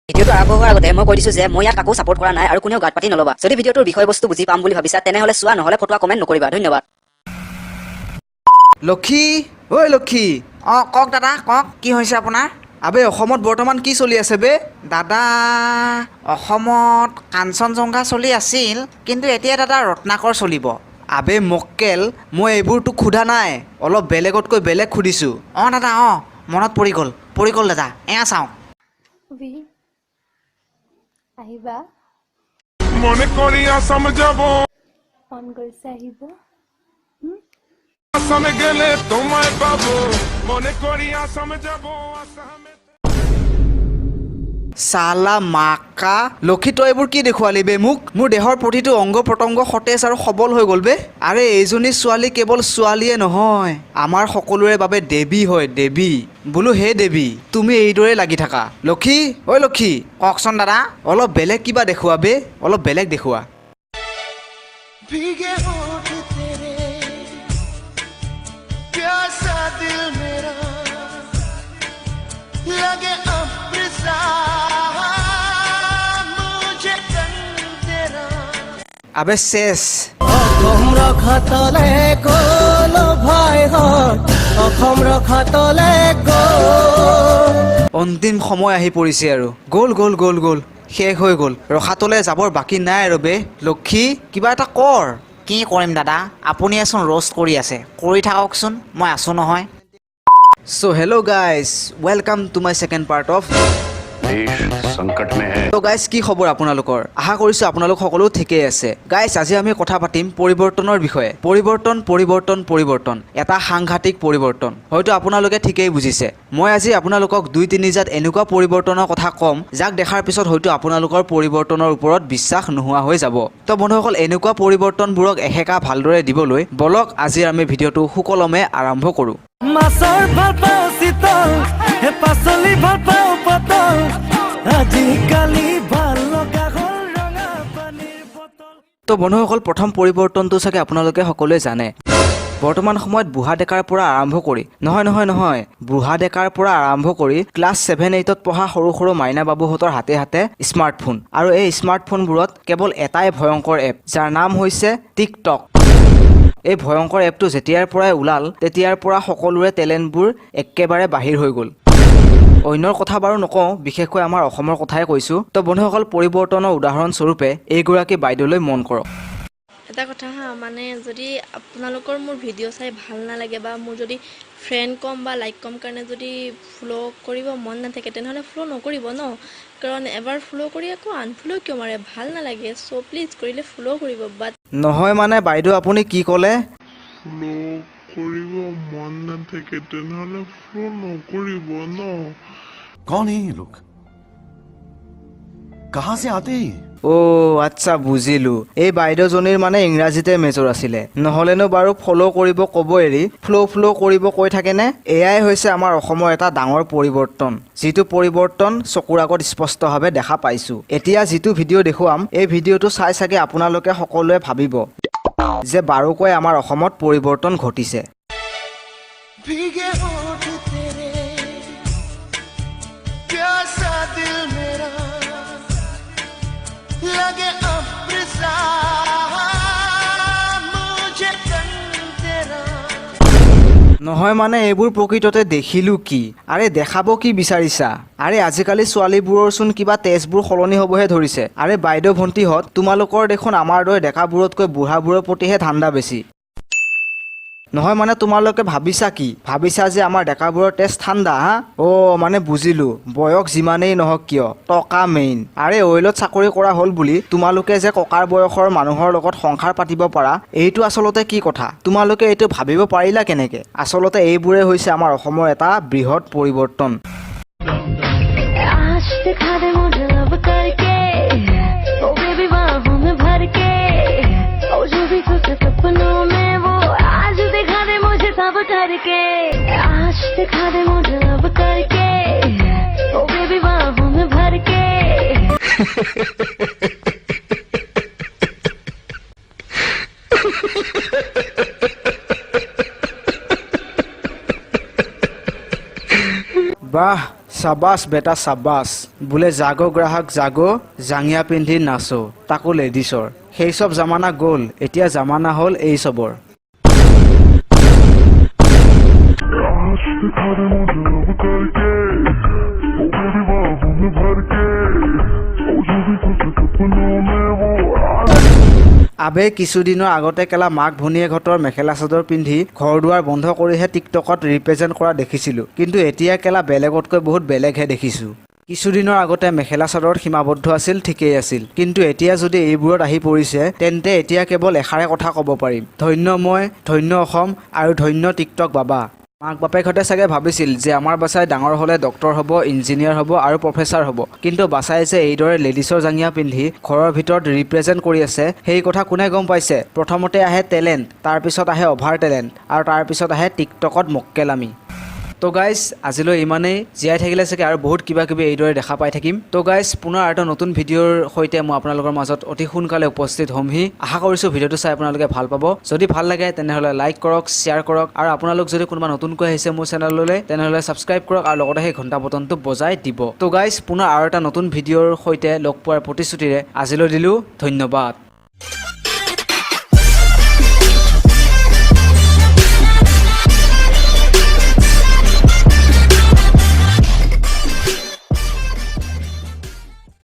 ভিডিঅ'টো আৰম্ভ হোৱাৰ আগতে মই কৈ দিছো যে মই ইয়াত কাকো ছাপোৰ্ট কৰা নাই আৰু কোনেও গাত পাতি নল'বা। যদি ভিডিঅ'টোৰ বিষয়বস্তু বুজি পাম বুলি ভাবিছা, তেনেহ'লে চোৱা, নহ'লে ফটোৱা কমেণ্ট নকৰিবা। ধন্যবাদ। লক্ষী, ঐ লক্ষী। অঁ, কওক দাদা, কওক, কি হৈছে আপোনাৰ? আবে, অসমত বৰ্তমান কি চলি আছে বে? দাদা, অসমত কাঞ্চনজংঘা চলি আছিল, কিন্তু এতিয়া দাদা ৰত্নাকৰ চলিব। আবে মক্কেল, মই এইবোৰ তোক সোধা নাই, অলপ বেলেগতকৈ বেলেগ সুধিছোঁ। অঁ দাদা, অঁ, মনত পৰি গ'ল, পৰি গ'ল দাদা, এয়া চাওক। ভি আহিবা। মনে করি আসাম যাব। মন গৈছে আহিব। আসামে গেলে তোমায় পাবো, মনে করি আসাম যাব, আসামে চালা মাকা, লক্ষী, তই এইবোৰ কি দেখুৱালি বে মোক? মোৰ দেহৰ প্ৰতিটো অংগ প্ৰত্যংগ সতেজ আৰু সবল হৈ গ'ল বে। আৰে, এইজনী ছোৱালী কেৱল ছোৱালীয়ে নহয়, আমাৰ সকলোৰে বাবে দেৱী হয়, দেৱী। বোলো হে দেৱী, তুমি এইদৰে লাগি থাকা। লক্ষী, ঐ লক্ষী। কওকচোন দাদা। অলপ বেলেগ কিবা দেখুওৱা বে, অলপ বেলেগ দেখুওৱা। भीगे होठ तेरे, प्यासा दिल मेरा, लगे अब्र सा मुझे तन तेरा। আবে চেচ। অসম ৰসাতলে গ'ল ভাইহঁত, অসম ৰসাতলে গ'ল। অন্তিম সময় আহি পৰিছে আৰু গ'ল, গ'ল, গ'ল, গ'ল, শেষ হৈ গ'ল। ৰসাতলে যাবৰ বাকী নাই আৰু বে। লক্ষী, কিবা এটা কৰ। কি কৰিম দাদা? আপুনিয়েচোন ৰ'ষ্ট কৰি আছে, কৰি থাককচোন, মই আছোঁ নহয়। So hello guys, welcome to my second part of देश संकट में है। ত' গাইজ, কি খবৰ আপোনালোকৰ? আশা কৰিছোঁ আপোনালোক সকলো ঠিকেই আছে। গাইজ, আজি আমি কথা পাতিম পৰিৱৰ্তনৰ বিষয়ে। পৰিৱৰ্তন, পৰিৱৰ্তন, পৰিৱৰ্তন, এটা সাংঘাতিক পৰিৱৰ্তন। হয়তো আপোনালোকে ঠিকেই বুজিছে। মই আজি আপোনালোকক দুই তিনিজাত এনেকুৱা পৰিৱৰ্তনৰ কথা ক'ম, যাক দেখাৰ পিছত হয়তো আপোনালোকৰ পৰিৱৰ্তনৰ ওপৰত বিশ্বাস নোহোৱা হৈ যাব। তো বন্ধুসকল, এনেকুৱা পৰিৱৰ্তনবোৰক এসেকা ভালদৰে দিবলৈ বলক, আজিৰ আমি ভিডিঅ'টো সুকলমে আৰম্ভ কৰোঁ। মাছৰ ভাল পাওঁ চিতল, হে পাচলি ভাল পাওঁ পটল, আজিকালি ভাল লগা হ'ল ৰঙা পানীৰ বটল। তো বন্ধুসকল, প্ৰথম পৰিৱৰ্তনটো চাগে আপোনালোকে সকলোৱে জানে। বৰ্তমান সময়ত বুঢ়া ডেকাৰ পৰা আৰম্ভ কৰি, নহয় নহয় নহয়, বুঢ়া ডেকাৰ পৰা আৰম্ভ কৰি ক্লাছ 7 8ত পঢ়া সৰু সৰু মাইনা বাবুহঁতৰ হাতে হাতে স্মাৰ্টফোন। আৰু এই স্মাৰ্টফোনবোৰত কেৱল এটাই ভয়ংকৰ এপ, যাৰ নাম হৈছে টিকটক। এই ভয়ংকৰ এপটো যেতিয়াৰ পৰাই ওলাল, তেতিয়াৰ পৰা সকলোৰে টেলেণ্টবোৰ একেবাৰে বাহিৰ হৈ গ'ল। অন্যৰ কথা বাৰু নকওঁ, বিশেষকৈ আমাৰ অসমৰ কথাই কৈছোঁ। তো বন্ধুসকল, পৰিৱৰ্তনৰ উদাহৰণস্বৰূপে এইগৰাকী বাইদেউলৈ মন কৰক। এটা কথা হা, মানে যদি আপোনালোকৰ মোৰ ভিডিঅ' চাই ভাল নালাগে বা মোৰ যদি ফ্ৰেণ্ড কম বা লাইক কম কাৰণে যদি ফ'ল' কৰিব মন নাথাকে, তেনেহ'লে ফ'ল' নকৰিব ন। কাৰণ এবাৰ ফ'ল' কৰি আকৌ আনফ'ল' কিয় মাৰে? ভাল নালাগে। চ' প্লিজ কৰিলে ফ'ল' কৰিব, বাট নহয় মানে বাইদেউ, আপুনি কি ক'লে? ফ'ল' কৰিব মন নাথাকে, তেনেহ'লে ফ'ল' নকৰিব ন। कौन है ये लोग? कहां से आते हैं ये? অ' আচ্ছা, বুজিলোঁ। এই বাইদেউজনীৰ মানে ইংৰাজীতে মেজৰ আছিলে। নহ'লেনো বাৰু ফ'ল' কৰিব ক'ব এৰি ফ্ল' ফ্ল' কৰিব কৈ থাকেনে? এয়াই হৈছে আমাৰ অসমৰ এটা ডাঙৰ পৰিৱৰ্তন, যিটো পৰিৱৰ্তন চকুৰ আগত স্পষ্টভাৱে দেখা পাইছোঁ। এতিয়া যিটো ভিডিঅ' দেখুৱাম, এই ভিডিঅ'টো চাই চাগে আপোনালোকে সকলোৱে ভাবিব যে বাৰুকৈ আমাৰ অসমত পৰিৱৰ্তন ঘটিছে। भीगे होठ तेरे, प्यासा दिल मेरा, लगे अब्र सा मुझे तन तेरा। নহয় মানে এইবোৰ প্ৰকৃততে দেখিলোঁ কি? আৰে, দেখাব কি বিচাৰিছা? আৰে, আজিকালি ছোৱালীবোৰৰচোন কিবা তেজবোৰ সলনি হ'বহে ধৰিছে। আৰে বাইদেউ ভণ্টিহঁত, তোমালোকৰ দেখোন আমাৰ দৰে ডেকাবোৰতকৈ বুঢ়াবোৰৰ প্ৰতিহে ধান্দা বেছি। নহয় মানে তোমালোকে ভাবিছা কি? ভাবিছা যে আমাৰ ডেকাবোৰৰ তেজ ঠাণ্ডা? হা, অ' মানে বুজিলোঁ, বয়স যিমানেই নহওক কিয়, টকা মেইন। আৰে, অইলত চাকৰি কৰা হ'ল বুলি তোমালোকে যে ককাৰ বয়সৰ মানুহৰ লগত সংসাৰ পাতিব পাৰা, এইটো আচলতে কি কথা? তোমালোকে এইটো ভাবিব পাৰিলা কেনেকে? আচলতে এইবোৰে হৈছে আমাৰ অসমৰ এটা বৃহৎ পৰিৱৰ্তন। आज दिखा दे मुझे लव करके, ओ बेबी, बाहों में भर के, ओ जो भी सोचे सपनों में, वो आज दिखा दे मुझे सब करके। आज दिखा दे मुझे लव करके, ओ बेबी, बाहों में भर के। বাহ, চাবাছ বেটা, চাবাছ। বোলে জাগো গ্ৰাহক জাগো, জাঙিয়া পিন্ধি নাচো, তাকো লেডিছৰ। সেই চব জামানা গ'ল, এতিয়া জামানা হ'ল এই চবৰ। आज दिखा दे मुझे लव करके, ओ बेबी बाहों में भर के, ओ जो भी तुझे सपनों में वो आज আবে কিছুদিনৰ আগতে কেলা মাক ভনীয়েকহঁতৰ মেখেলা চাদৰ পিন্ধি ঘৰ দুৱাৰ বন্ধ কৰিহে টিকটকত ৰিপ্ৰেজেণ্ট কৰা দেখিছিলোঁ, কিন্তু এতিয়া কেলা বেলেগতকৈ বহুত বেলেগহে দেখিছোঁ। কিছুদিনৰ আগতে মেখেলা চাদৰত সীমাবদ্ধ আছিল, ঠিকেই আছিল, কিন্তু এতিয়া যদি এইবোৰত আহি পৰিছে, তেন্তে এতিয়া কেৱল এষাৰে কথা ক'ব পাৰিম, ধন্য মই, ধন্য অসম আৰু ধন্য টিকটক বাবা। মাক বাপেকহঁতে চাগে ভাবিছিল যে আমাৰ বাচ্চাই ডাঙৰ হ'লে ডক্তৰ হ'ব, ইঞ্জিনিয়াৰ হ'ব আৰু প্ৰফেচাৰ হ'ব, কিন্তু বাচ্চাই যে এইদৰে লেডিছৰ জাঙিয়া পিন্ধি ঘৰৰ ভিতৰত ৰিপ্ৰেজেণ্ট কৰি আছে, সেই কথা কোনে গম পাইছে? প্ৰথমতে আহে টেলেণ্ট, তাৰপিছত আহে অভাৰ টেলেণ্ট আৰু তাৰপিছত আহে টিকটকত মক্কেলামি। তো গাইজ, আজিলৈ ইমানেই। জীয়াই থাকিলে চাগে আৰু বহুত কিবা কিবি এইদৰে দেখা পাই থাকিম। তো গাইজ, পুনৰ আৰু এটা নতুন ভিডিঅ'ৰ সৈতে মই আপোনালোকৰ মাজত অতি সোনকালে উপস্থিত হ'মহি। আশা কৰিছোঁ ভিডিঅ'টো চাই আপোনালোকে ভাল পাব। যদি ভাল লাগে, তেনেহ'লে লাইক কৰক, শ্বেয়াৰ কৰক আৰু আপোনালোক যদি কোনোবা নতুনকৈ আহিছে মোৰ চেনেললৈ, তেনেহ'লে ছাবস্ক্ৰাইব কৰক আৰু লগতে সেই ঘণ্টা বটনটো বজাই দিব। তো গাইজ, পুনৰ আৰু এটা নতুন ভিডিঅ'ৰ সৈতে লগ পোৱাৰ প্ৰতিশ্ৰুতিৰে আজিলৈ দিলোঁ। ধন্যবাদ।